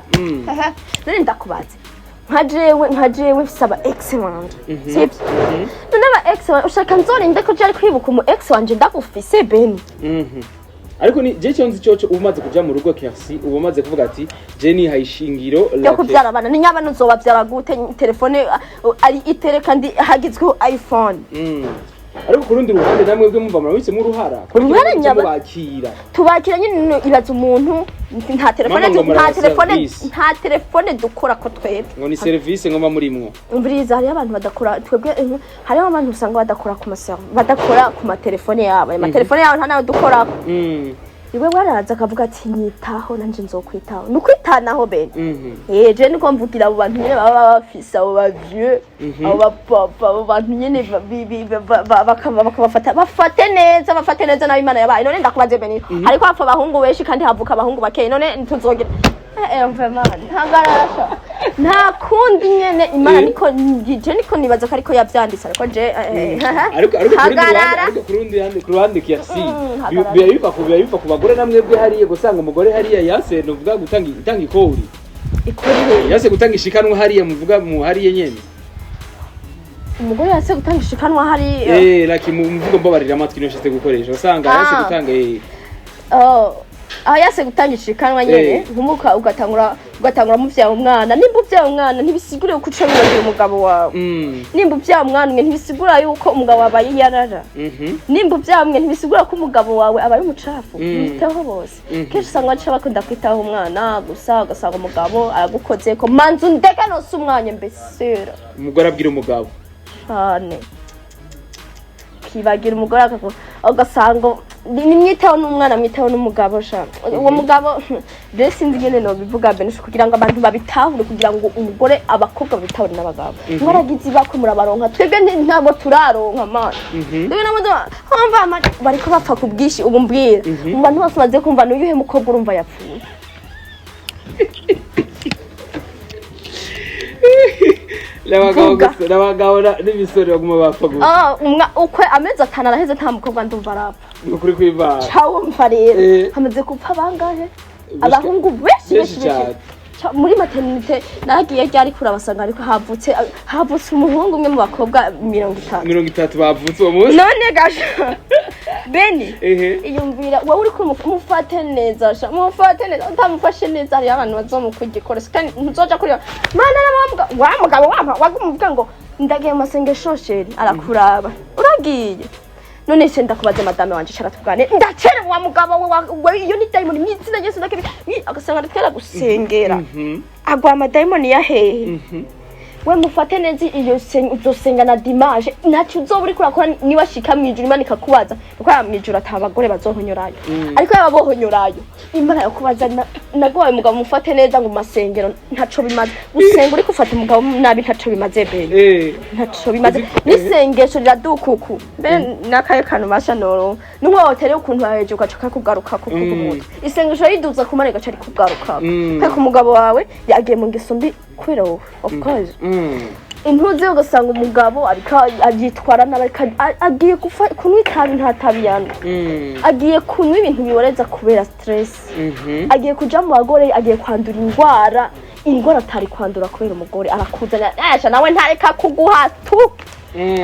None ndakubaze, nka jewe mfise aba ex wanje, sivyo? None aba ex wanje ushaka nzorinde ko jari kwibuka umu ex wanje ndagufise, Beni? Ariko ni je cyo nzi cyoco, uba umaze kuja mu rugo Kersi, uba umaze kuvuga ati je nihaye ishingiro Ryo kubyara abana, ni nyabana uzobabyara gute telefone ari itere kandi hagezweho iPhone? Ariko ku rundi ruhande namwe bwe mumva murabitsemo uruhara. Uruhara Mubakira. Tubakira nyine. Ibaza umuntu nta telefone Mama ngo nta muraba telefone service. Nta telefone dukora ko twebwe. Ngo ni service ngoma murimwo. Umviriza, hariho abantu badakora, twebwe hariho abantu usanga badakora ku maservo, badakora ku matelefone yabo. Ayo matelefone yabo nta nayo dukorako. Iwe waraza akavuga ati nyitaho, nanje nzokwitaho, ni ukwitanaho, Bene. Je niko mvugira abo bantu nyene baba bafise abo ba vieux, abo bapapa, abo bantu nyene bakabafata, bafate neza, bafate neza nabi Imana yabaye. None ndakubaze, Beni, hariko hapfa abahungu benshi kandi havuka abahungu bakeye. None tuzogira vraiment ntagarasha, nta kundi nyene Imana niko je niko nibaza ko ariko yavyanditse, ariko je Ariko ku rundi ruhande hagarara. Ariko ku rundi ruhande, ku ruhande Kersi, Hagarara. biba biva ku bagore namwe bwe hariya, gusanga umugore hariya yase nuvuga gutanga ikori. Ikori? Yase gutanga ishikanwa hariya, muvuga mu hariya nyene. Umugore yase gutanga ishikanwa hariya? Like mu mvugo, mbabarira amatwi niyo nshatse gukoresha, usanga yase gutanga. Oh, aho yase gutanga ishikanwa nyene, nkumuka ugatangura muvyara umwana. Nimba uvyara umwana ntibisigura yuko uca wibagira umugabo wawe. Nimba uvyara umwana umwe ntibisigura yuko umugabo wawe yarara. Nimba uvyara umwe ntibisigura ko umugabo wawe abaye umucafu. Mwiteho bose. Kenshi usanga baca bakunda kwitaho umwana gusa, ugasanga umugabo aragukozeko, manzu ndeka nose umwanya mbesera. Umugore abwira umugabo. Cane kibagira umugore ugasanga ni mwiteho n'umwana, mwiteho n'umugabo sha. Uwo mugabo rero sinzi ingene nobivuga benshi kugira ngo abantu babitahure, kugira ngo umugore, abakobwa babitahure n'abagabo. Mwaragize ibakwe murabaronka, twebwe ntabwo turaronka mana. Twebwe nabo umva bariko bapfa ku bwinshi. Ubu mbwira, mu bantu bose baze kumva, n'uyuhe mukobwa urumva yapfuye? N'abagabo Vuga. gusa, n'abagabo n'imisore baguma bapfa gusa. Ah, ukwe amezi 5 araheze nta mukobwa ndumva arapfa. Ni ukuri kw'Imana. Cawumva rero, hamaze gupfa bangahe? Abahungu benshi. Benshi Benshi benshi. cyane. Muri maternité nagiye ryari kurabasanga, ariko havutse umuhungu umwe mu bakobwa 30. 30 bavutse uwo munsi. None gasha Beni, iyumvira wowe uri mufate neza sha, mufate neza. Utamufashe neza hariyo abantu bazomukugikoresha kandi ntuzoja kuri mana na wa mugabo wampa wagumuvuga ngo ndagiye mu masengesho chéri, arakuraba uragiye. None se ndakubaze, madame wanje, cara tugane, ndacere wa mugabo we iyo ni dayimoni mw'izina Yesu ndakebe, agasanga aratwera gusengera, agwa amadayimoni ya hehe? We mufate neza, iyo uzosenga na dimanche ntacyo uzoba uriko urakora. Niwashika mw'ijuru Imana ikakubaza, kuko yaba mw'ijuru ata abagore bazohonyorayo, ariko yaba bohonyorayo Imana yakubaza naguhaye umugabo mufate neza, ngo mu masengero ntaco bimaze. Gusenga uriko ufata umugabo nabi ntaco bimaze, bene. Ntaco bimaze. N'isengesho riradukuku mbe n'akayo kantu basha noro n'umwe ukuntu hejuru ugaca kakugaruka ku mutwe. Isengesho riduza ku mana igaca rikugaruka ariko umugabo wawe yagiye mu ngeso mbi kubera wowe, of course. Intuzi ugasanga umugabo ariko aryitwara nabi, ariko agiye kunywa itabi, nta tabi yanywa, agiye kunywa ibintu biboreza kubera stress, agiye kuja mu bagore, agiye kwandura indwara, indwara atari kwandura kubera umugore arakuzana. Asha nawe ntareka kuguha tu.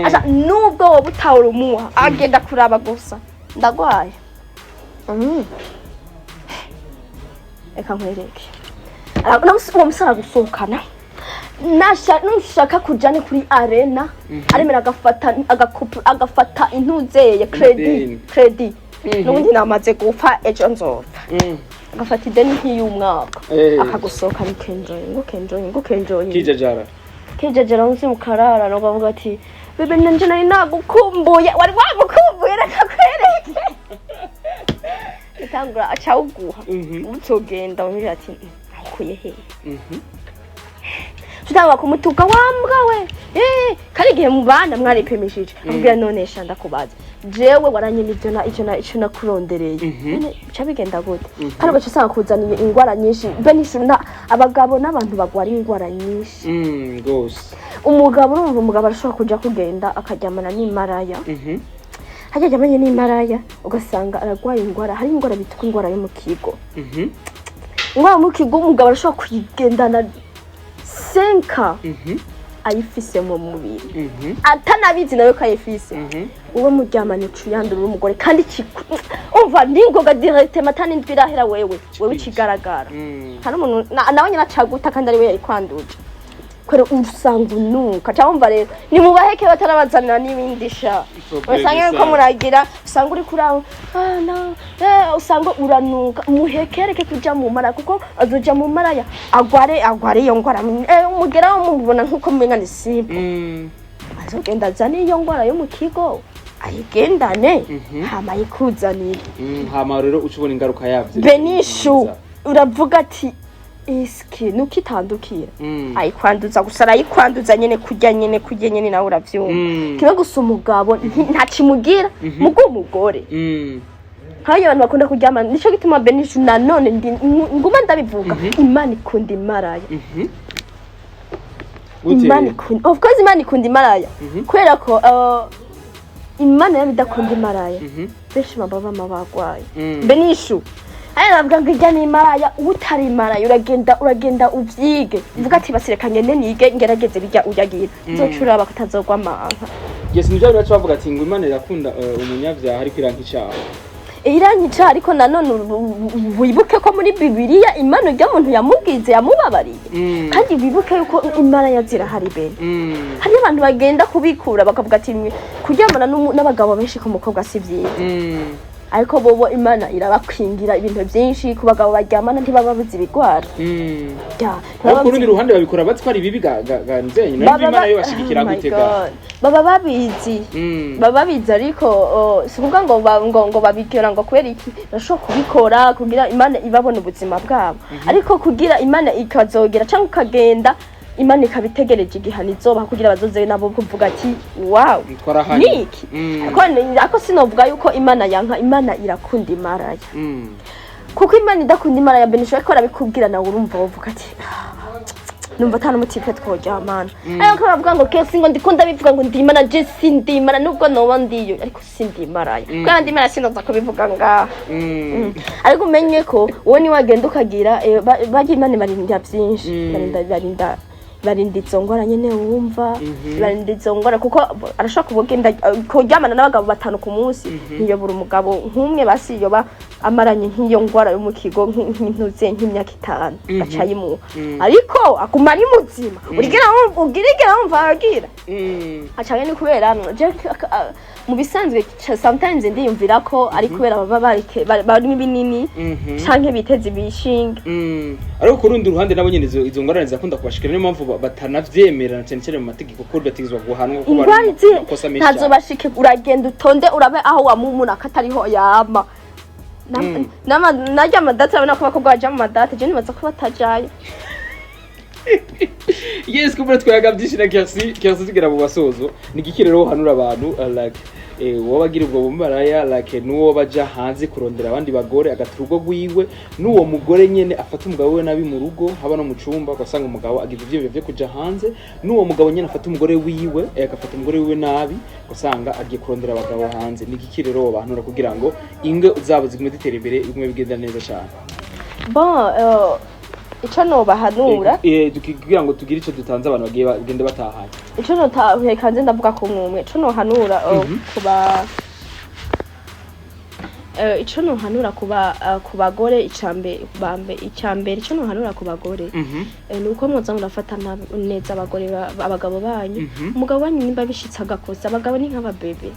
Asha nubwo wowe utawura umuha, agenda kuraba gusa ndagwaye. Reka nkwereke. Uwo musore aragusohokana, nushaka kujane kuri arena, aremera agafata agafata intuzeye crédit. Ideni. Crédit n'ubundi namaze gupfa, ejo nzopfa. Agafata ideni nk'iy'umwaka, akagusohokana, ukenjoyinga, ukenjoyinga, ukenjoyinga. Kijajara. Kijajara munsi mukarara, ukavuga ati bébé nanje nari nagukumbuye, wari wamukumbuye. Reka kwereke. Atangura acawuguha, utogenda umubwira ati: "Akuye hehe?" Tutangura kumutuka: "Wambwa we!" Kandi igihe mubana mwaripimishije, akubwira: "None sha ndakubaza, jewe waranyima ivyo na icyo na ico nakurondereye?" None bica bigenda gute? Kandi ugaca usanga kuzaniye ingwara nyinshi. Be na abagabo n'abantu bagwara ingwara nyinshi. Rwose. Umugabo, urumva, umugabo arashobora kuja kugenda akaryamana n'imaraya. Hajya aryamanye n'imaraya, ugasanga aragwaye ingwara. Hari ingwara bitwa ingwara yo mu kigo. Ingwara mu kigo, umugabo arashobora kuyigendana 5 ayifise mu mubiri, atanabizi nawe ko ayifise. Uwo muryamanye uca uyandura umugore, kandi umva ningoga directement, atanindwi irahera, wewe ikigaragara. Hari umuntu nawe nyine acaguta, kandi ari we yayikwanduje, kubera usanga unuka. Cyangwa umva rero nimubaheke batarabazanira n'ibindi sha. Problème. Usanga yuko Sana. muragira, usanga uri kuri aho, no, usanga uranuka. Muhekereke kuja mu maraya, kuko azoja mu maraya agware, agware iyo ngwara. Umugera mubona nkuko mumenga ni simple. Azogenda azane iyo ngwara yo mu kigo, ayigendane, hama ayikuzanire. Hama rero uca ubona ingaruka yavyo. Benishu uravuga ati: "Iski nuko itandukira?" Ayikwanduza gusa, arayikwanduza nyene, kurya nyene, kurya nyene, nawe uravyumva. Kimwe gusa umugabo ntakimugira mugo umugore. Nk'ayo abantu bakunda kuryamana, nico gituma Benishu nanone nguma ndabivuga: Imana ikunda imaraya. Gute? Imana ikunda, of course, Imana ikunda imaraya, kubera ko Imana yaba idakunda imaraya, benshi baba bama bagwaye. Benishu aya navuga ngo ijya ni imaraya, utari imaraya uragenda, uragenda uvyige, uvuga ati: "Basireka ngende nige ngerageze bijya uyagira." Uzoca uraba ko utazogwa amanka. Yes, nivyo baca bavuga ati ngo Imana irakunda umunyabyaha ariko iranka icaha. Iranyica, ariko nanone wibuke ko muri Bibiliya Imana urya muntu yamugize yamubabariye. Kandi wibuke yuko imaraya zirahari bene. Hariyo abantu bagenda kubikura bakavuga ati: "Mwe, kuryamana n'abagabo benshi ku mukobwa si vyiza." Ariko bobo Imana irabakwingira ibintu byinshi. Ku bagabo baryamana ntibaba babuze ibigwara. Ya, Ariko ku rundi ruhande babikora batwara ibibi ga nzenye nayo. Baba Imana yo bashigikira Oh my gute ga? God. Baba babizi. Baba babizi, ariko si ukuvuga ngo ngo babikora ngo kubera iki. Bashobora kubikora kugira Imana ibabona ubuzima bwabo, ariko kugira Imana ikazogera cyangwa ukagenda Imana ikabitegereje igihano izobaha, kugira bazoze nabo kuvuga ati: "Wow." Twarahanye. Niki? Ariko sinovuga yuko Imana yanka. Imana irakunda imaraya, kuko Imana idakunda imaraya, Benisho ariko arabikubwira nawe urumva wovuga ati: "Ah, numva ata n'umutipe tworyamana." Ariko baravuga ngo kesi ngo ndikunda bivuga ngo ndimana. Je sindimana, nubwo noba ndiyo, ariko sindimaraya. Kandi ndimana sinoza kubivuga ngaha. Ariko umenye ko wowe niwagenda ukagira barya Imana ibarinda byinshi. Barinda izo ngwara nyene, wumva, barinda izo ngwara, kuko arashobora kubugenda kuryamana n'abagabo batanu ku munsi, ntiyobora umugabo nk'umwe basi yoba amaranye nk'iyo ngwara yo mu kigo nk'intuze nk'imyaka 5, gaca yimuha, ariko aguma ari muzima. Urigera wumva ugirigera wumva agira acanye ni kubera je mu bisanzwe sometimes ndiyumvira ko ari kubera baba barike barimo ibinini canke biteze ibishinge. Ariko ku rundi ruhande nabo nyene izo ngorane zirakunda kubashikira, niyo mpamvu batanavyemerera na cyane cyane mu mategeko ko bategerezwa guhanwa kuko bari Ingwara mu izi makosa menshi ntazo cyane. bashike. Uragenda utonde urabe aho wamumuna ko atariho yama. Narya amadate, urabona ko abakobwa baja mu madate, je nibaza ko batajayo. Yes, kumbura twayaga byinshi na Kersi. Kersi, tugera mu basozo, ni igiki rero uhanura abantu, like wowe agira ubwo bumaraya, like n'uwo baja hanze kurondera abandi bagore agata urugo rwiwe, n'uwo mugore nyene afata umugabo we nabi mu rugo haba no mu cumba, ugasanga umugabo agize ivyiyumviro vyo kuja hanze, n'uwo mugabo nyene afata umugore wiwe, agafata umugore wiwe nabi, ugasanga agiye kurondera abagabo hanze, ni igiki rero wobahanura kugira ngo ingo zabo zigume zitera imbere, bigume bigenda neza cane? Bon, ico nobahanura, Kugira ngo tugire ico dutanze abantu bagiye bagende batahanye. Ico notaheka nze ndavuga ku mwumwe, ico nohanura kuba ico nohanura kuba ku bagore, icambe bambe icambere ico nohanura ku bagore ni uko mwoza murafata neza abagore abagabo banyu. Umugabo wanyu nimba bishitse agakosa, abagabo ni nk'ababebe.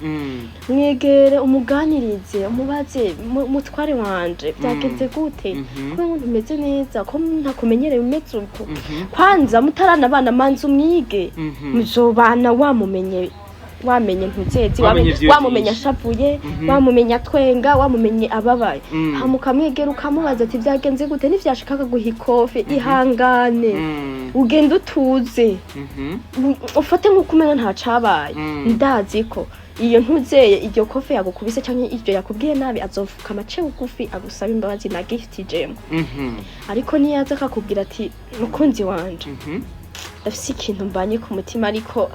Mwegere, umuganirize, umubaze: "Mutware wanje, byagenze gute? Ko ntumeze neza, ko ntakumenyereye umeze uko?" Kwanza mutaranabana, manza umwige. Muzobana wamumenye. Wamenye ntuzezi, Wamenye wamenye vyo wamumenye vyinshi. ashavuye, wamumenye atwenga, wamumenye ababaye. Hama ukamwegera, ukamubaza ati: "Byagenze gute?" Nivyashika akaguha ikofe, ihangane, ugende utuze, ufate nk'uko umenya nta cabaye. Ndazi ko iyo ntuzeye iryo kofe yagukubise canke iryo yakubwiye nabi, azofuka amace bugufi agusaba imbabazi na gift jemo. Ariko niyaza akakubwira ati: "Mukunzi wanje, ndafise ikintu mbanye ku mutima, ariko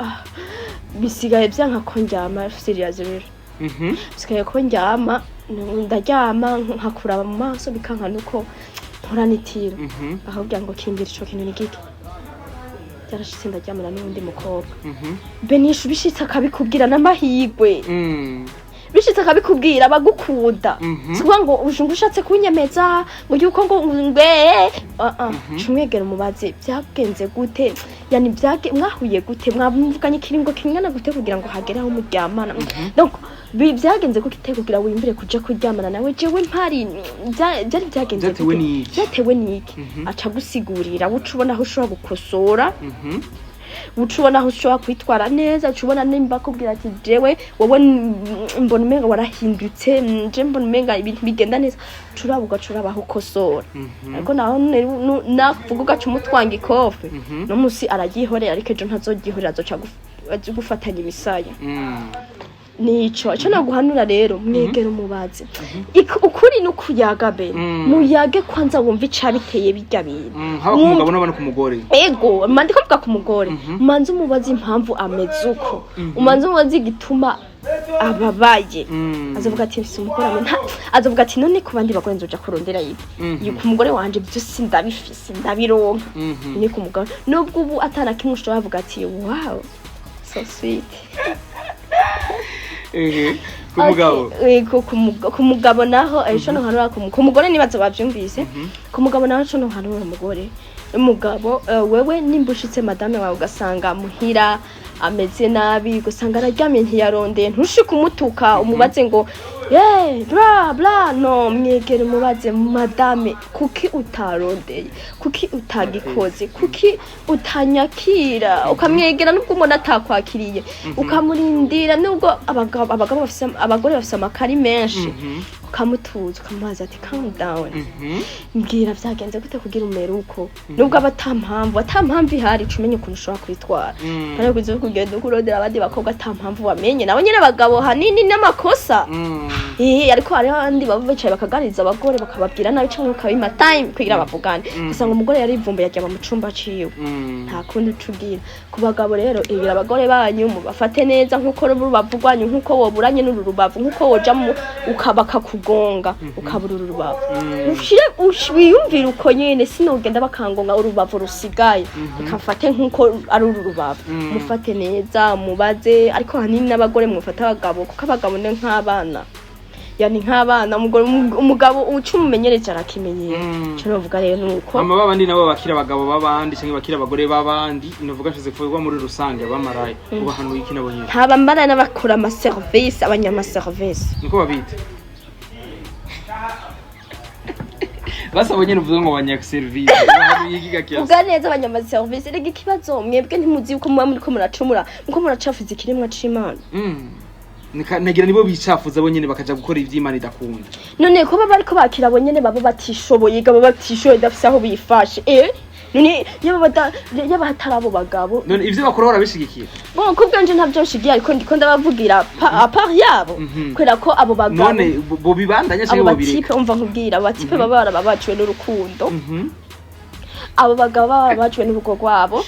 bisigaye vyanka ko ndyama, serious rero, bisigaye ko ndyama, ndaryama nkakuraba mu maso bikanka nuko ntora nitiro," akakubwira ngo: "Kimbira, ico kintu ni giki? Byarashitse ndaryamana n'uwundi mukobwa." Benisha, ubishitse akabikubwira n'amahirwe. Bishitse akabikubwira, abagukunda. Si ukuvuga ngo uje ngo ushatse kunyemeza ngo yuko ngo ngwe ca umwegera umubaze: "Byagenze gute? Yani byage mwahuye gute? Mwavuganye ikiringo kingana gute kugira ngo hagere aho muryamana? Donc byagenze gute kugira wiyumvire kuja kuryamana nawe jewe mpari? Byari byagenze Byatewe gute? n'iki? Byatewe n'iki?" Aca agusigurira, uca ubona aho ushobora gukosora, uca ubona aho ushobora kwitwara neza, uca ubona nimba akubwira ati: "Jewe wowe mbona umenga warahindutse, je mbona umenga ibintu bigenda neza," uca uraba, ugaca uraba aho ukosora. Ariko naho nakuvuga ugaca umutwanga ikofe, no musi araryihorera, ariko ejo ntazoryihorera, azoca gufatanya imisaya. Nico ico naguhanura rero, mwegera umubaze. Ukuri nukuyaga be. Muyage kwanza, wumva icabiteye birya bintu. Haba ku mugabo n'aba no ku mugore. Ego, mandi ko mvuga ku mugore. Umanze umubaze impamvu ameze uko, umanze umubaze igituma ababaye. Azovuga ati: "Mfise umugore azovuga ati: "None ku bandi bagore nzoja kurondera ibi, ku mugore wanje byose ndabifise, ndabironka." Ni ku mugabo, nubwo ubu atana kimwe ushobora, avuga ati: "Wow, so sweet." Ehe, ku mugabo. Okay, ego, ku mugabo naho ejo nohanura ku mugore, nibazo bavyumvise. Ku mugabo naho, ejo nohanura umugore, umugabo, wewe nimba ushitse madame wawe ugasanga muhira ameze nabi, ugasanga araryamye ntiyarondeye, ntushike umutuka, umubaze ngo ye bla bla. No mwegere umubaze: "Madame, kuki utarondeye? Kuki utagikoze? Kuki utanyakira?" Ukamwegera nubwo ubona atakwakiriye, ukamurindira, nubwo abagabo bafise, abagore bafise amakari menshi, ukamutuza, ukamubaza ati: "Calm down, mbwira vyagenze gute kugira umere uko?" Nubwo aba ata mpamvu ihari, uca umenya ukuntu ushobora kwitwara. Ariko kuza kugenda kurondera abandi bakobwa ata mpamvu, wamenye nabo nyene abagabo hanini n'amakosa. Ariko hariho abandi baba bicaye bakaganiriza abagore, bakababwira nabi canke bakabima time kugira bavugane. Usanga umugore yarivumbuye, aryama mu cumba ciwe, nta kundi uca ubwira. Ku bagabo rero, ibira abagore banyu mubafate neza nk'uko urubavu rwanyu, nk'uko woburanye n'uru rubavu, nk'uko woja mu ukaba bakakugonga ukabura uru rubavu. Ushire wiyumvire uko nyene: sinogenda bakangonga urubavu rusigaye, reka mfate nk'uko ari uru rubavu. Mufate neza, mubaze. Ariko hanini n'abagore mufate abagabo, kuko abagabo ni nk'abana, yani nk'abana. Umugabo uca umumenyereje arakimenyera. Ico novuga rero nuko Hama babandi nabo bakira abagabo b'abandi canke bakira abagore b'abandi, novuga nshize kuvuga muri rusange abamaraya, ubahanuye iki nabo nyene? Ntabambara n'abakora amaserivisi, abanyamaserivisi. Niko babita, basaba nyene uvuga ngo abanyaserivisi, ubahanuye iki gakiasi? Vuga neza, abanyamaserivisi. Rega ikibazo mwebwe ntimuzi yuko muba muriko muracumura, muko muracafuza ikiremwa c'Imana. Nagira nibo bicafuza bo nyene bakaja gukora ivy'Imana idakunda. None ko baba bariko bakira abo nyene baba batishoboye, baba batishoboye, badafise aho bifashe, none yaba hatari abo bagabo? None ivyo bakora barabishigikiye? Bon, ko bwanje ntavyo nshigiye, ariko ndiko ndabavugira à part yabo, kubera ko abo bagabo, None bo bibandanya abo canke bo bireka? batipe, umva nkubwira, abo batipe baba barababaciwe n'urukundo, abo bagabo baba barabaciwe n'urugo rwabo,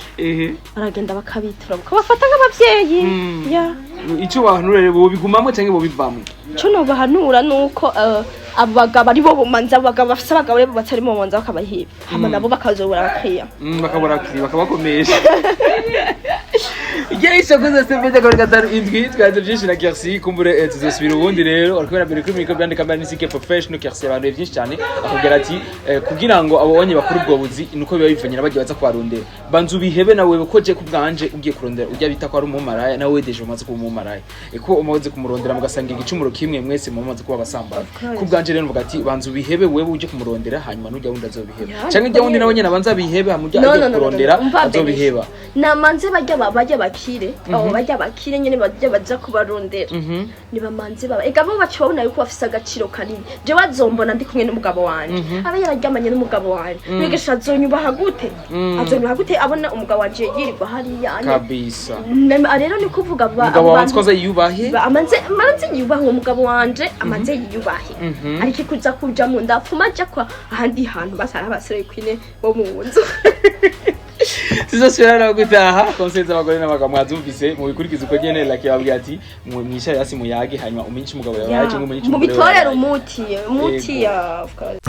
baragenda bakabitura, bakabafata nk'abavyeyi. Ya. Ico bahanura rero, bo bigumamwo canke bo bivamwo? Ico nobahanura nuko abo bagabo ari bo bomanza, abo bagabo bafise abagabo rero batari mu manza, bakabahiba, hama nabo bakazobura abakiriya. Bakabura abakiriya, bakabakomesha. Igihe ishakoze sembeze kuri 57, twaze byinshi na Kercy. Kumbure tuzosubira ubundi rero. Ariko mbere kuri micro brand camera nisike professional Kercy, abantu byinshi cyane akubwira ati kugira ngo abonye bakuru ubwo buzi nuko biba bivanye bagiye baza kubarondera, banza ubihebe nawe, ko je kubwanje ugiye kurondera ujya bita ko ari umumaraya, nawe déjà umaze kuba umumaraya, ko umaze kumurondera mugasanga igicumuro kimwe, mwese mumaze kuba abasambana. Kubwanje rero mvuga ati banza ubihebe wewe uje kumurondera, hanyuma nujya wundi azobiheba, Ya, canke ujya wundi nawe nyene abanza abihebe, hama ujya No, agiye no, no, no, kurondera no. Umva. azobiheba. Namanze bajya bajya bakire, abo barya bakire nyene barya baja kubarondera, nibamanze baba ega bo baca babona yuko bafise agaciro kanini. Jewe azombona ndi kumwe n'umugabo wanje, aba yararyamanye n'umugabo wanje, mwigisha azonyubaha gute? Azonyubaha gute abona umugabo wanje yirirwa hariya? Kabisa. Rero ni kuvuga Umugabo abo wawe bantu- twaza yiyubahe. Amanze yiyubahe, uwo mugabo wanje amanze yiyubahe, ariko kuza kuja mu nda apfuma aja kwa ahandi hantu basara abasore kwine bo mu nzu. Tuzosubira no gutaha. Conseils z'abagore n'abagabo mwazumvise, mubikurikize uko nyene. Lucky babwira ati mwicare hasi muyage, hanyuma umenye ico umugabo yabaye cyangwa umenye ico umugore Mubitorere yabaye. umuti Yego. ya, of course.